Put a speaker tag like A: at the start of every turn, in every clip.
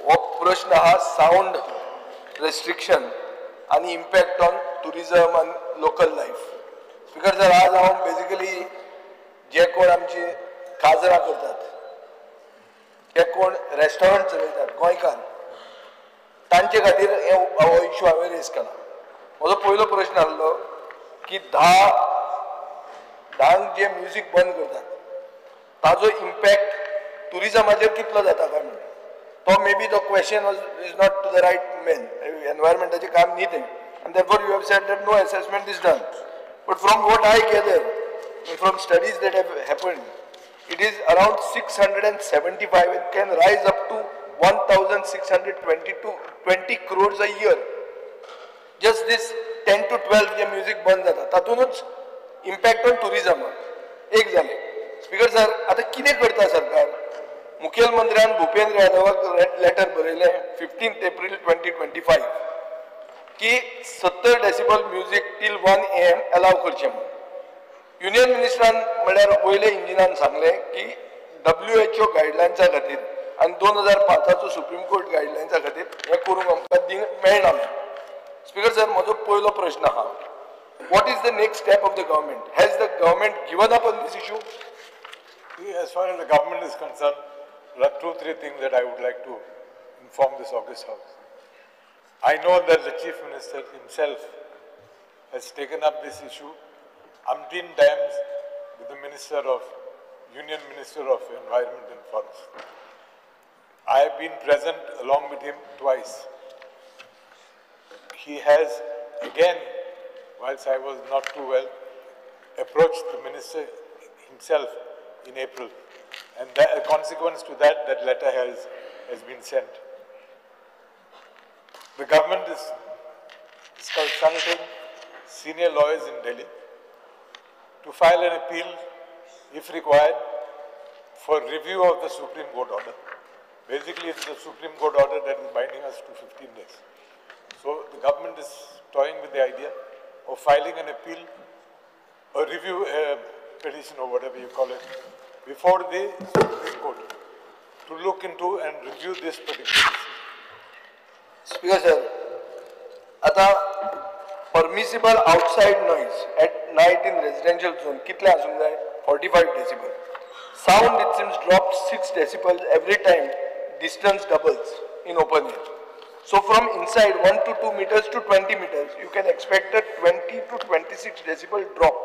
A: हो प्रश्न आहा सावंड रेस्ट्रिक्शन आनी इम्पॅक्ट ऑन टुरिजम आनी लोकल लायफ. स्पीकर सर, आज हांव बेजिकली जे कोण आमची काजरां करतात, जे कोण रेस्टॉरंट चलयतात गोंयकार, तांचे खातीर हो इशू हांवें रेज केला. म्हजो पयलो प्रश्न आसलो की 10 जे म्युजीक बंद करतात ताजो इम्पॅक्ट टुरिजमाचेर कितलो जाता काय म्हणून. तो may be the question is not to the right man, एनवायरमेंटाचें काम न्ही तें, आनी therefore you have said that no assessment is done. But from what I gather, from studies that have happened, it is around 675 and can rise up to 1622 crores a year. Just this 10 to 12 J music बंद जाता तातूंतच impact on tourism एक जालें. Speaker sir, आतां कितें करता सरकार? मुखेलमंत्र्यान Bhupendra यादवाक letter बरयलें 15 एप्रील 2025 की 70 decibel music till 1 AM allow करचें म्हणून. युनियन मिनिस्टरान म्हणल्यार वयले इंजिनान सांगलें की WHO गायडलायन्सा खातीर आनी 2005 सुप्रीम कोर्ट गायडलायन्सा खातीर हें करूंक आमकां मेळना. स्पीकर सर, म्हजो पयलो प्रश्न आहा, what is the next step of the government? Has the government given up on this issue?
B: As far as the government is concerned, there are 2-3 things that I would like to inform this august house. I know that the Chief Minister himself has taken up this issue umpteen times with the Minister of, Union Minister of Environment and Forest. I have been present along with him twice. He has again, whilst I was not too well, approached the minister himself in April, and that, a consequence to that, that letter has been sent. The government is consulting senior lawyers in Delhi to file an appeal, if required, for review of the Supreme Court order. Basically, it's the Supreme Court order that is binding us to 15 days. So the government is toying with the idea of filing an appeal, a review petition or whatever you call it, before the Supreme Court to look into and review this particular decision.
A: Speaker sir, आता permissible outside noise at night in residential zone कितले आसूंक जाय? 45 decibel. Sound, it seems, drops 6 decibels every time distance doubles in open air. So from inside 1 to 2 meters to 20 meters, you can expect a 20 to 26 decibel drop.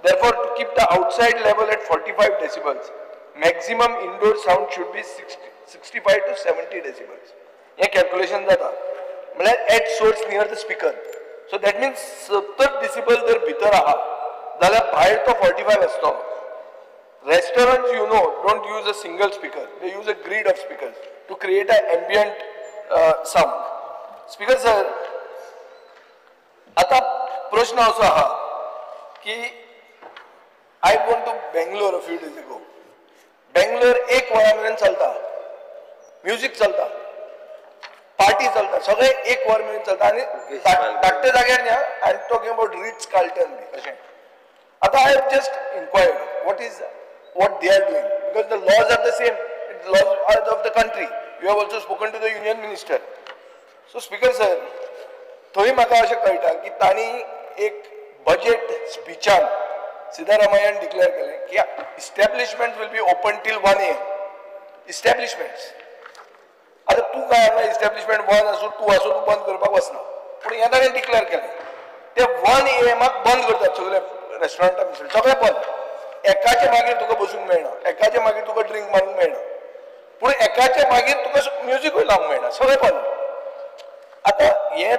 A: Therefore, to keep the outside level at 45 decibels, maximum indoor sound should be 65 to 70 decibels. Hey calculation जाता म्हळ्यार at source near the speaker. So that means 70 decibel जर भितर आहा जाल्यार भायर तो 45 आसतो. Restaurants, you know, don't use a single speaker. They use a grid of speakers to create an ambient sound. Speaker sir, आता प्रश्न असो आहा की I went to Bangalore a few days ago. Bangalore एक वरां मेरेन चलता, म्युजीक चलता, पार्टी चलता, सगळे एक वर मेरेन चलता आनी धाकटे जाग्यार न्ही. I am talking about Ritz Carlton बी अशें. आतां I have just inquired what they are doing, because the laws are the same, laws are of the country. You have also spoken to the union minister. So speaker sir, थंय म्हाका अशें कळटा की तांणी एक budget स्पिचान सिद्धारामय्यान declare केलें की establishment will be open till 1 AM. Establishments. आतां तूं काय ना, इस्टॅब्लिशमेंट 1 आसूं 2 आसूं तूं बंद करपाक वचना, पूण हें ताणें डिक्लेअर केलें ते 1 AM बंद करतात सगळे रेस्टॉरंटां बिस्टॉरंट सगळें बंद. एकाचे मागीर तुका बसूंक मेळना, एकाचे मागीर तुका ड्रिंक मारूंक मेळना, पूण एकाचे मागीर तुका म्युजिकूय लावंक मेळना, सगळें बंद. आतां हें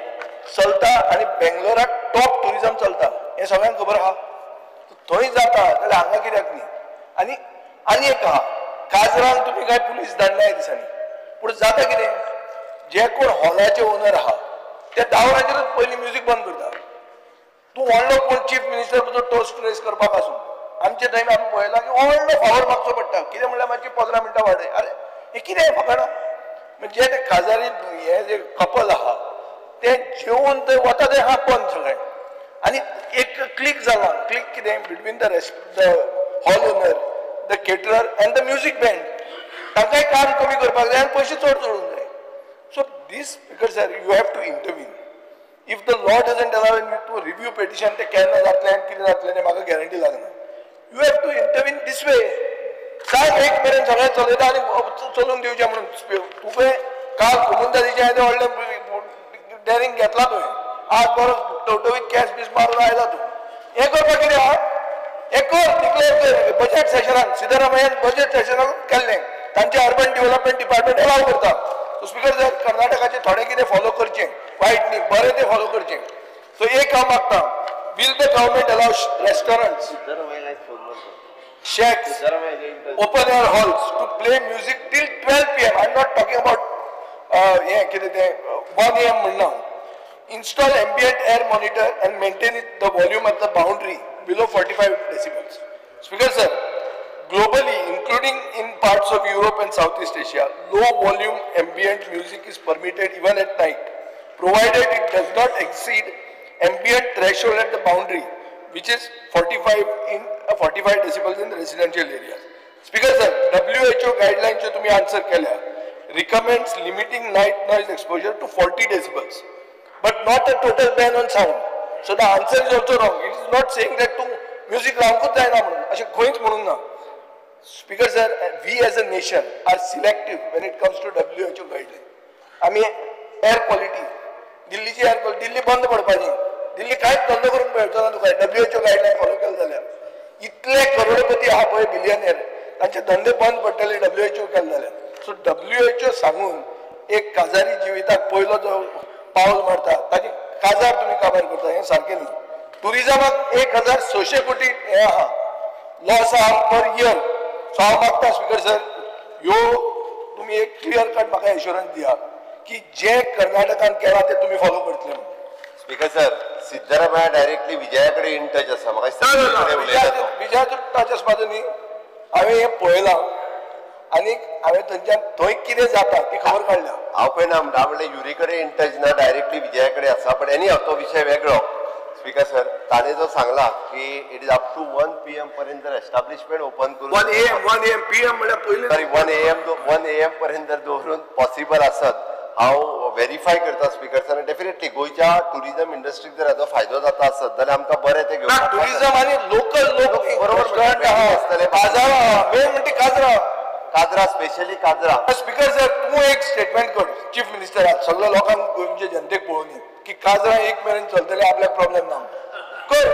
A: चलता आनी बेंगलोराक टॉप टुरिजम चलता हें सगळ्यांक खबर आहा. थंय जाता जाल्यार हांगा कित्याक न्ही? आनी आनी एक आहा, काजरांक तुमी कांय पुलीस धाडना ह्या दिसांनी, पूण जाता कितें, जे कोण हॉलाचे ओनर आहा ते 10 वरांचेरूच पयलीं म्युजीक बंद करता. तूं व्हडलो कोण चीफ मिनिस्टर तुजो टोस्ट रेस करपाक आसूं, आमचे टायम आमी पळयलां की व्हडलो फावर मागचो पडटा, कितें म्हणल्यार मातशी 15 मिनटां वाडय. अरे हें कितें फकाणां? म्हणजे ते काजारी हे जे कपल आहा ते जेवन थंय वता थंय आहा बंद सगळें. आनी एक क्लिक जाला, क्लिक कितें between the the hall owner, the caterer and the music band. तांकांय काम कमी करपाक जाय आनी पयशे चड जोडूंक जाय. So this Speaker sir, you have to intervene. If the law doesn't allow you to review petition, ते केन्ना जातलें आनी कितें जातलें तें म्हाका गॅरंटी लागना. You have to intervene this way. सांग एक मेरेन सगळें चलयता आनी चलूंक दिवचें म्हणून. तुवें काल कोमुनिदादीचें येदें व्हडलें डेरिंग घेतलां तुवें, आज बरो टवटवीत केंस बीस मारून आयला तूं. हें करपाक कितें आहा? हें कर, डिक्लेअर कर बजेट सेशनान. सिद्धरामय्यान बजेट सेशनान केल्लें, तांचें अर्बन डेव्हलपमेंट डिपार्टमेंट अलाव करता. सो स्पीकर सर, कर्नाटकाचें थोडें कितें फॉलो करचें, वायट न्ही, बरें तें फॉलो करचें. सो एक हांव मागता, will the government allow restaurants, shacks, open air halls to play music till 12 PM? I am not talking about हें कितें तें 1 AM म्हणना. Install ambient air monitor and maintain it the volume at the boundary below 45 decibels. Speaker sir, globally, including in parts of Europe and Southeast Asia, low volume ambient music is permitted even at night, provided it does not exceed ambient threshold at the boundary, which is 45 decibels in the residential areas. Speaker sir, WHO guidelines जो तुम्ही answer केल्या recommends limiting night noise exposure to 40 decibels, but not a total ban on sound. So the answer is also wrong. It is not saying that तूं music लावंकूच जायना म्हणून, अशें खंयच म्हणूंक ना. Speaker sir, we as a nation are selective when it comes to WHO guideline. आमी air quality, दिल्लीची air quality, दिल्ली बंद पडपाची, दिल्ली कांयच धंदो करूंक मेळचो ना तुका WHO guideline follow केलें जाल्यार. इतले करोडपती आहा पळय बिलियनेर, तांचे धंदे बंद पडटले WHO केले जाल्यार. सो WHO सांगून एक काजारी जिविताक पयलो जो पावल मारता ताची काजार तुमी काबार करता, हें सारकें न्ही. टुरिजमाक 1600 कोटी हें आहा लॉस आहा पर इयर. सो हांव मागता स्पीकर सर, ह्यो तुमी एक क्लियर कट म्हाका एश्योरन्स दिया की जे कर्नाटकान केलां तें तुमी फॉलो करतले म्हणून.
C: Speaker sir, Siddaramaiah directly Vijaya कडेन इन टच आसा, म्हाका
A: विजयाचो टच आसपाचो न्ही. हांवें हें पळयलां आनी हांवें थंयच्यान थंय कितें जाता ती खबर काडल्या.
C: हांव पळय ना म्हणटा, म्हणल्यार युरी कडेन इन टच ना, डायरेक्टली विजया कडेन आसा. बट एनी हाव, तो विशय वेगळो. स्पीकर सर, ताणें जो सांगला की it is up to 1 PM पर्यंत जर एस्टाब्लिशमेंट ओपन करून,
A: 1 AM PM म्हळ्यार पयलीं,
C: सॉरी 1 AM पर्यंत जर दवरून पॉसिबल आसत, हांव व्हेरीफाय करता स्पीकर सर. डेफिनेटली गोंयच्या टुरिजम इंडस्ट्रीक जर हाचो फायदो जाता आसत जाल्यार आमकां बरें तें घेवपाक.
A: टुरिजम आनी लोकल लोक
C: बरोबर आसतले.
A: काजरां मेन म्हणटा काजरां,
C: काजरा स्पेशली काजरा.
A: स्पीकर सर, तूं एक स्टेटमेंट कर चीफ मिनिस्टराक, सगळ्या लोकांक गोंयच्या जनतेक पळोवनी की काजरां एक मेरेन चलतले, आपल्याक प्रॉब्लेम ना. कर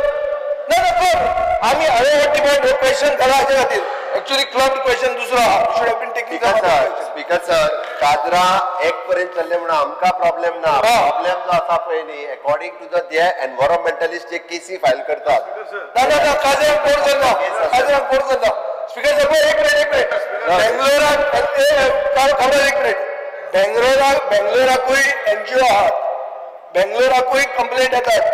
A: ना ना कर. आमी हांवें हो डिबेट हो क्वेश्चन घाला हाचे खातीर. एक्चुअली क्लब क्वेश्चन दुसरो आहा, should have been taking.
C: Speaker sir, काजरां एक पर्यंत चल्ले म्हणून आमकां प्रॉब्लेम ना. प्रॉब्लेम जो आसा पळय न्ही, अकॉर्डिंग टू the ते एनवायरमेंटलिस्ट जे केसी फायल करतात.
A: ना ना ना, काजरांक कोण करना, काजरांक कोण करना. स्पीकर सर, एक मिनिट एक मिनिट. बेंगलोराक खबर, एक मिनिट. बेंगलोराक, बेंगलोराकूय एनजीओ आहात, बेंगलोराकूय कंप्लेंट येतात.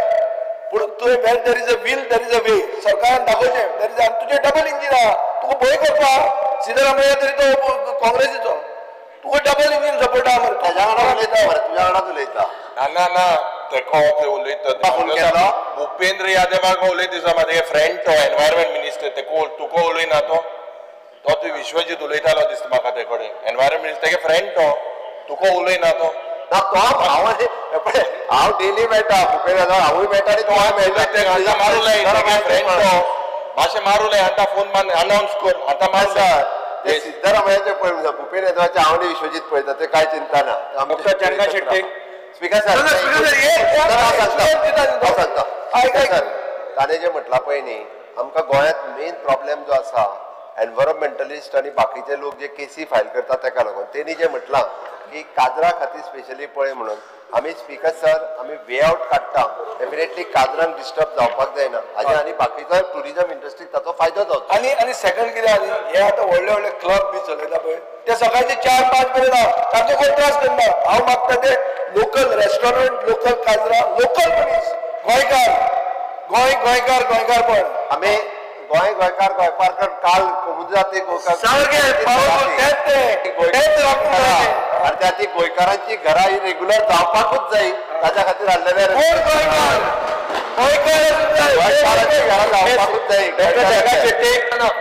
A: पूण तुवें where there is a will there is a way. सरकारान दाखोवचें there is. तुजें डबल इंजीन आहा, तुका भंय करपा. सिद्धरामय्या तरी तो काँग्रेसीचो, तुका डबल इंजीन सपोर्ट आहा मरे.
C: ताज्या वांगडा उलयता मरे, तुज्या वांगडाच उलयता.
D: ना ना ना, तेका उलयता भुपेंद्र यादवाक उलयता दिसता म्हाका, फ्रेंड तो एनवायरमेंट मिनिस्टर, तेका तुका उलयना तो, तो तूं विश्वजीत उलयतालो दिसता म्हाका ते कडेन. एनवायरमेंट मिनिस्टर तेगे फ्रेंड तो, तुका उलयना तो.
C: ना तो हांव हांव डेली मेळटा भुपेंद्र यादव, हांवूय मेळटा आनी तोय मेळटा.
D: मारूं लाय फ्रेंड तो, मातशें मारूं लाय आतां फोन मार, अनावन्स कर आतां मार.
C: ते सिद्धरामय्याचे पळय, भुपेंद्र यादवाचे हांव आनी विश्वजीत पळयता, ते कांय चिंता ना.
D: डॉक्टर चंदा शेट्टी.
C: स्पीकर सर, सांगता ताणें जें म्हटलां पळय न्ही, आमकां गोंयांत मेन प्रॉब्लेम जो आसा एनवायरमेंटलिस्ट आनी बाकीचे लोक जे केसी फायल करतात ताका लागून तेणी जें म्हटलां की काजरा खातीर स्पेशली पळय म्हणून आमी स्पीकर सर आमी वे आवट काडटा. डेफिनेटली काजरांक डिस्टर्ब जावपाक जायना हाजे आनी बाकीचो टुरिजम इंडस्ट्रीक ताचो फायदो जावचो.
A: आनी आनी सेकंड कितें आनी हे आतां व्हडले व्हडले क्लब बी चलयता पळय, ते सकाळचे 4-5 मेरेन आहा, तांचो कोण त्रास करना. हांव मागता ते लोकल रेस्टॉरंट, लोकल काजरां, लोकल मनीस, गोंयकार, गोंय गोंयकार गोंयकारपण.
C: आमी गोंय गोंयकार गोंयकार काल कोमुनिदादी गोंयकार आनी त्या ती गोंयकारांची घरां ही रेग्युलर जावपाकूच जाय, ताच्या खातीर हाडलेले गोंयकारांची घरां जावपाकूच जाय.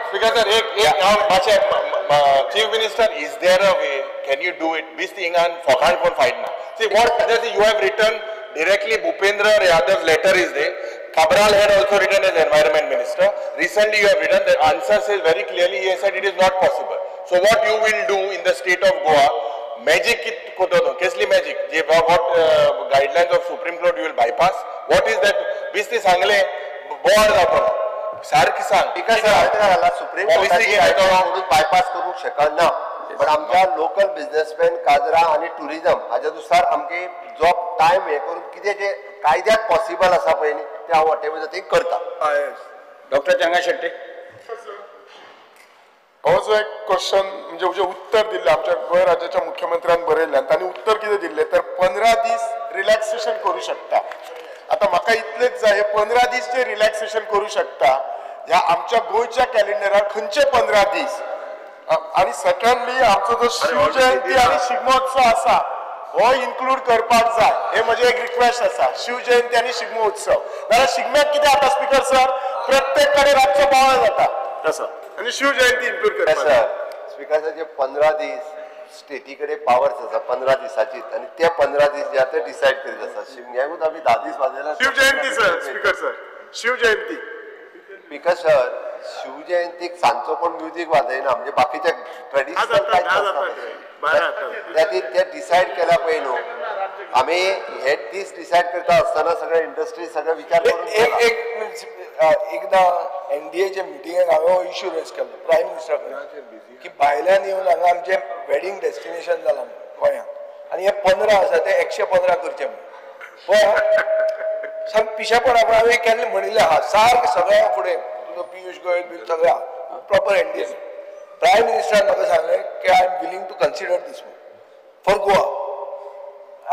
D: स्पीकर सर, एक हांव मातशें chief minister, is there a way Can you do it? बेश्टी हिंगान फोकाण कोण फायट ना. See what you have written directly, Bhupendra Yadav's letter is there. Cabral had also written as environment minister. Recently you have written, the answer says very clearly, he has said it is not possible. So what you will do in the state of Goa, magic kesli magic, what guidelines of Supreme Court you will bypass? What is that? बेश्टी सांगले बोर जातो सारकी सांग.
C: Because supreme कोर्टाची bypass करूंक शकना, पण आमच्या local businessman काजरा आनी टुरिझम हाज्या नुसार आमगे जो टायम हे करून कितें जे कायद्यात पॉसिबल आसा पळय न्ही तें हांव वॉटेवर ते करता.
E: डॉक्टर चंगा शेट्टी,
F: हो जो एक क्वेश्चन म्हणजे जे उत्तर दिल्लें आमच्या गोंय राज्याच्या मुख्यमंत्र्यान बरयल्लें आनी तांणी उत्तर कितें दिल्लें तर 15 दीस रिलॅक्सेशन करूं शकता. आतां म्हाका इतलेंच जाय, हे 15 दीस जे रिलॅक्सेशन करूं शकता ह्या आमच्या गोंयच्या कॅलेंडरार खंयचे 15 दीस? आनी सेकंडली आमचो जो शिवजयंती आनी शिगमोत्सव आसा हो इन्क्लूड करपाक जाय, हे म्हजें एक रिक्वेस्ट आसा. शिवजयंती आनी शिगमोत्सव, नाजाल्यार शिगम्याक कितें जाता स्पीकर सर, प्रत्येक कडेन रातचो बोवाळ जाता तसो. आनी शिवजयंती इन्क्लूड करपाक
C: जाय. स्पीकर सर, जे 15 दीस स्टेटी कडेन पावर्स आसा 15 दिसाचीच आनी ते 15 दीस जे आसा ते डिसायड करीत आसा. शिमग्याकूच आमी 10 दीस वाजयला.
F: Shivjayanti sir, speaker sir, Shivjayanti.
C: Speaker sir, शिवजयंतीक सांजचो कोण म्युजीक वाजयना, म्हणजे बाकीचे ट्रेडिशनल कांयच नासता. ते डिसायड केल्या पळय न्हू आमी, हे दीस डिसायड करता आसतना सगळे इंडस्ट्री सगळे विचार करून
A: एकदां एनडीएच्या मिटिंगेक हांवें हो इश्यू रेज केल्लो प्रायम मिनिस्टरा कडेन की भायल्यान येवन हांगा आमचें वेडींग डेस्टिनेशन जालां गोंयांत आनी हे 15 आसा ते 115 करचे म्हणून. पण सामकें पिशेपणा पण हांवें केन्ना म्हणिल्लें आहा सारकें सगळ्या फुडें तुजो पियूष गोयल बी सगळ्या प्रॉपर एनडीए प्रायम मिनिस्टरान म्हाका सांगलें की I am willing to consider this for Goa.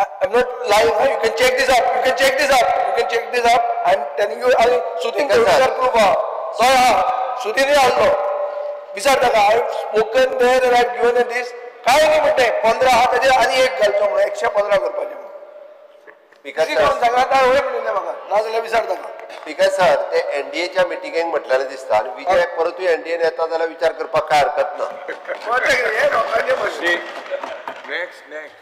A: I am not lying, you can check this up, you can check this up, you can check this up. I am telling you. आनी Sudin Devkar proof आहा, तो आहा, सुदीनूय आहलो, विचार ताका. I have spoken there and I have given this. कांय न्ही म्हणटे 15 आहा ताजेर आनी एक घालचो म्हणून 115 करपाचें म्हणून. कितें करून सांगला काय हय म्हणिल्लें म्हाका, नाजाल्यार विचार ताका.
C: स्पीकर सर, ते एनडीएच्या मिटिंगेक म्हटलेलें दिसता आनी विजय परतूय एनडीएन येता जाल्यार विचार करपाक काय हरकत ना.
D: Next, next.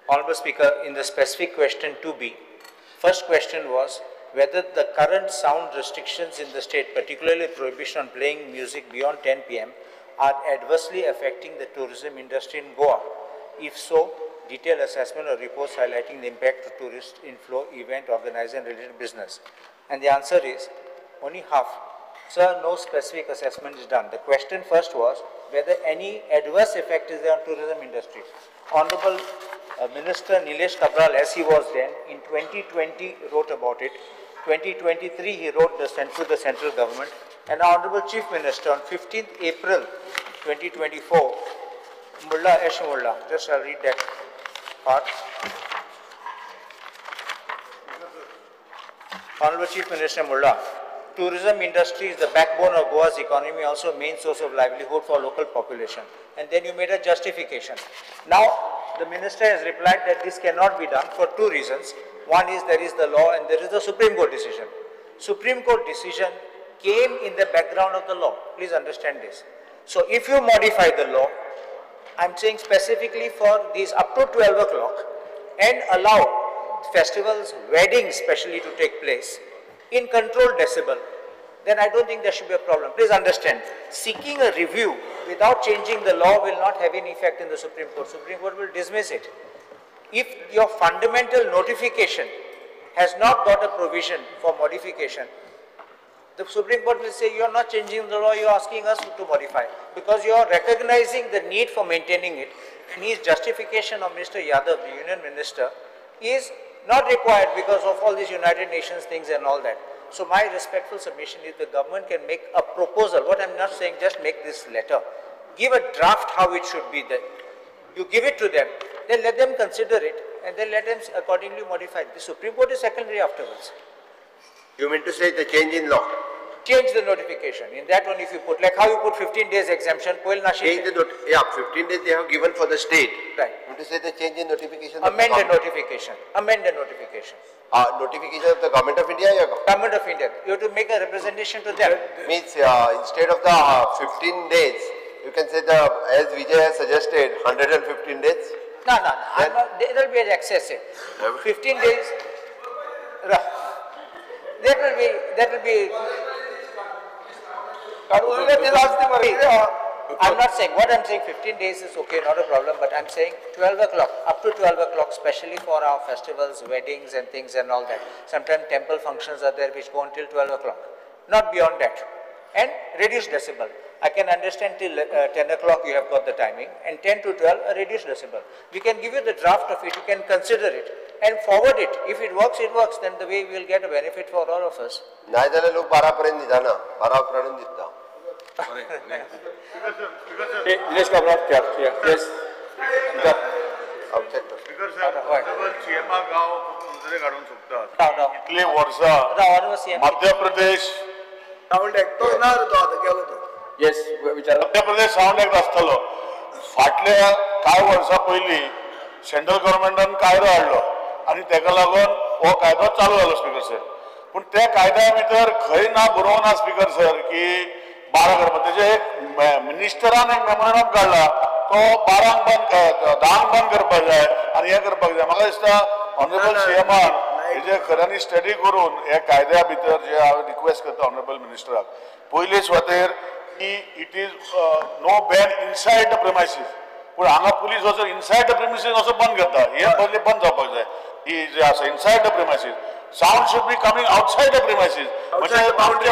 G: Honorable Speaker, in the specific question 2B, first question was whether the current sound restrictions in the state, particularly prohibition on playing music beyond 10 p.m., are adversely affecting the tourism industry in Goa. If so, detailed assessment or reports highlighting the impact of tourist inflow, event organizer and related business. And the answer is only half. Sir, no specific assessment is done. The question first was whether any adverse effect is there on tourism industry. Honorable Minister Nilesh Cabral, as he was then, in 2020 wrote about it. 2023 he wrote to the central government. And Honorable Chief Minister on 15th April 2024, Mulla Esh Mulla, just I'll read that part. Honorable Chief Minister Mulla, tourism industry is the backbone of Goa's economy, also main source of livelihood for local population. And then you made a justification. Now, the minister has replied that this cannot be done for two reasons. One is there is the law and there is the Supreme Court decision. Supreme Court decision came in the background of the law. Please understand this. So if you modify the law, I'm saying specifically for these up to 12 o'clock and allow festivals, weddings especially to take place in controlled decibel, then I don't think there should be a problem. Please understand, seeking a review without changing the law will not have any effect in the Supreme Court. Supreme Court will dismiss it. If your fundamental notification has not got a provision for modification, the Supreme Court will say you are not changing the law, you are asking us to modify, because you are recognizing the need for maintaining it. And his justification of Mr. Yadav, the union minister, is not required because of all these United Nations things and all that. So my respectful submission is the government can make a proposal. What I'm not saying, just make this letter. Give a draft how it should be there. You give it to them, then let them consider it, and then let them accordingly modify it. The Supreme Court is secondary afterwards.
C: You mean to say the change in law?
G: Change the notification. In that one, if you put, like how you put 15 days exemption, Poil Nashi.
C: Change the yeah, 15 days they have given for the state.
G: Right.
C: You to say the change in notification.
G: Amend the notification. Amend the notification.
C: Notification of the Government of India? Yeah.
G: Government of India. You have to make a representation to them.
C: Means instead of the 15 days, you can say the, as Vijay has suggested, 115 days.
G: No, no, no. That will be excessive. 15 days. That will be. I'm not saying, what I'm saying, 15 days is okay, not a problem, but I'm saying 12 o'clock, up to 12 o'clock, especially for our festivals, weddings and things and all that. Sometimes temple functions are there which go until 12 o'clock, not beyond that. And reduce decibel. I can understand till 10 o'clock you have got the timing, and 10 to 12 a reduced decibel. We can give you the draft of it, you can consider it and forward it. If it works, it works. Then the way we will get a benefit for all of us.
E: Dinesh Cabral, yes.
B: Madhya Pradesh.
E: Yes,
B: Madhya Pradesh sound act आसतलो. फाटल्या कांय वर्सां पयलीं central गव्हर्मेंटान कायदो हाडलो आनी तेका लागून हो कायदो चालू जालो स्पीकर सर. पूण त्या कायद्या भितर खंय ना बरोवंक ना स्पीकर सर की 12 करपाक. तेजे एक मिनिस्टरान एक मेमोरेंडम काडला तो 12 बंद 10 बंद करपाक जाय आनी हें करपाक जाय. म्हाका दिसता ऑनरेबल सीएमान हेजे खऱ्यांनी स्टडी करून ह्या कायद्या भितर जे हांव रिक्वेस्ट करता ऑनरेबल मिनिस्टराक पयले सुवातेर की it is no ban inside the premises. पूण हांगा पुलीस वचून इनसायड the premises असो बंद करता. हे पयलीं बंद जावपाक जाय. ही जे आसा inside the premises sound should be coming outside the premises. म्हणजे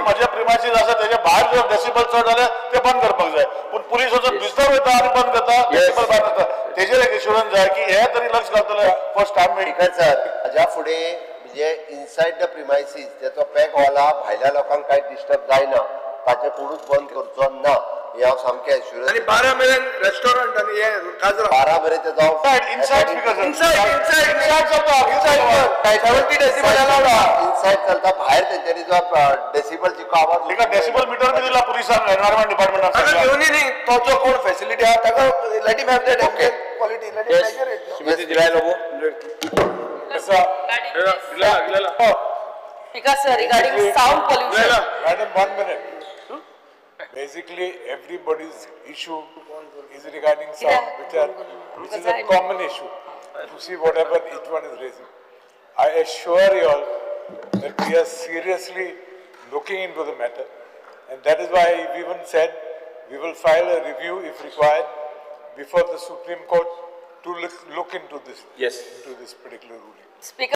B: म्हजे प्रिमायसीस आसा तेजे भायर जर डेसिबल चड जाल्यार ते बंद करपाक जाय. पूण पुलीस वचून भितर वयता आनी बंद करता, डेसिबल भायर वता. तेजेर एक एश्युरन्स जाय की हे तरी लक्ष घालतले फर्स्ट टायम.
C: सर हाज्या फुडें म्हणजे इनसायड the premises तेचो पॅक हॉला भायल्या लोकांक कांय डिस्टर्ब जायना ताचे कोणूच बंद करचो ना हे हांव सामकें एश्युरन्स.
A: आनी 12 मेरेन रेस्टॉरंट आनी हे काजरा
C: 12 मेरेन ते जावं
B: इनसायड
C: इनसायड चलता भायर तेंच्यांनी जो डेसिबल जिको आवाज
B: ताका डेसिबल मिटर बी दिला पुलिसांक एनवायरमेंट डिपार्टमेंटान.
A: ताका घेवनी न्ही तो जो कोण फॅसिलिटी आहा ताका let him have that quality, let him measure it.
E: Shrimati Delilah Lobo.
H: Because sir, regarding sound pollution.
B: Madam, 1 minute. Basically, everybody's issue is regarding sound, which is a common issue. To see whatever each one is raising. I assure you all that we are seriously looking into the matter, and that is why we even said we will file a review if required before the Supreme Court to look into this.
E: Yes.
B: Into this particular ruling.
H: Speaker.